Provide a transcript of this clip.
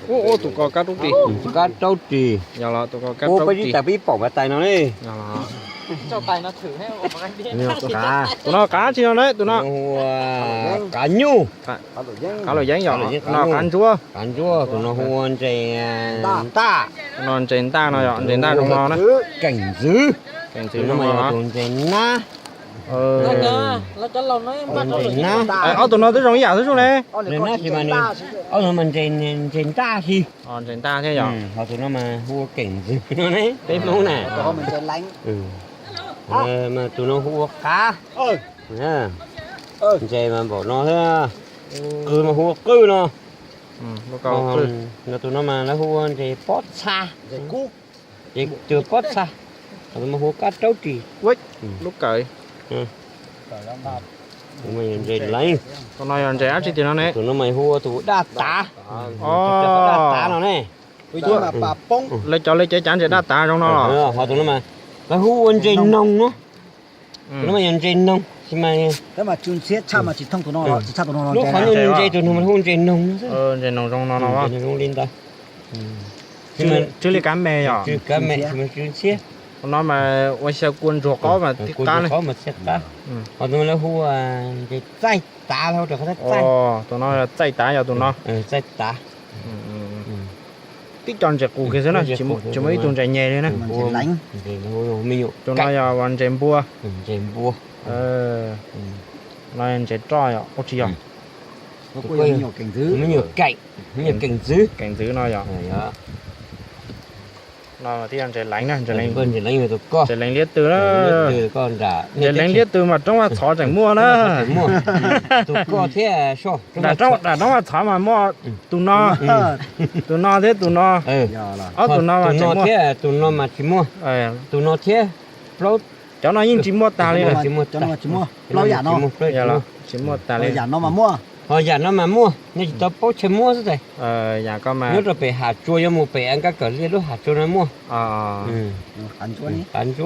Ua ua tus ko kab raub ris. Kab raub ris. Yog los tus ko kab raub ris. Peb ib pom pas tais no ne. Tus no qav tsi no ne, tus no hu ua qav nyuj. Qav luam yeeb yom, no qav ntsuab. Qav ntsuab, tus no hu ua ntses ntaj. No ntses ntaj no yom, ntses ntaj zoo no na. Keem ntxwv. Keem ntxwv no yog tus ntses nab. Ntses nab. Ob tug no twb zoo ib yam xwb sub ne. Ntses nab tsis mas, ob tug no mas ntses ntaj xwb. Ntses ntaj thiab yom. Ho tus no mas hu ua keem ntxwv no ne, peb Hmoob na. Tus no hu ua qav. Ntses mas npaum no thiab. Qw mas hu ua qwj no. Tus no mas lawv hu ua ntses pob txha. Tus pob txha. Tus no hu ua kab raub ris. Lub kawm. Tus no yog ntses leev. Tus no yog ntses dab tsi tiag no ne? Tus no mas hu ua tus daj tav. Daj tav no ne. Lawv cov lawv cev cav ntses daj tav zoo no los? Ho tus no mas lawv hu ua ntses noog no. Tus no mas yog ntses noog. Lub qhov nyuj ntses tus noog mas hu ntses noog no. Ntses noog zoo no no. Zoo li ntawd. Tsw li kab me yom. Tsw kab me, tsw ntxhiab. Tus no mas ua xyaw kua ntsuag qaub mas tib qab ne. Ho tus no lawv hu ua ntses txaij tav, lawv hu rau qhov txaij. Tus no txaij tav yog tus no. Txaij tav. Tib co ntses qus kiag xwb na, tsis muaj ib tug ntses nyeg li na. Tus no yog ntses npua. No ntses roj yom, ua tsis yog. Me nyuam keem, me nyuam keem ntxwv. Keem ntxwv no yom. No tib yog ntses leev na, ntses leev liab tw na. Ntses leev liab tw mas Roob Vaj Txhov tseem muaj na. Tus koj thiab, nram Roob Vaj Txhov mas muaj tus no, tus no thiab tus no. Ob tus no mas tseem muaj. Tus no thiab, plaub. Cov no yeej tsis muaj tag li lawm. Tsis muaj tag li. Ho yam no mas muaj, nej tsis tau paub, tshe muaj xwb tes. Yam ko mas nyob rau pem Hav Tsua, yuav mus pem Nkaj Kawm Liaj lub Hav Tsua no muaj. Qav ntsuab.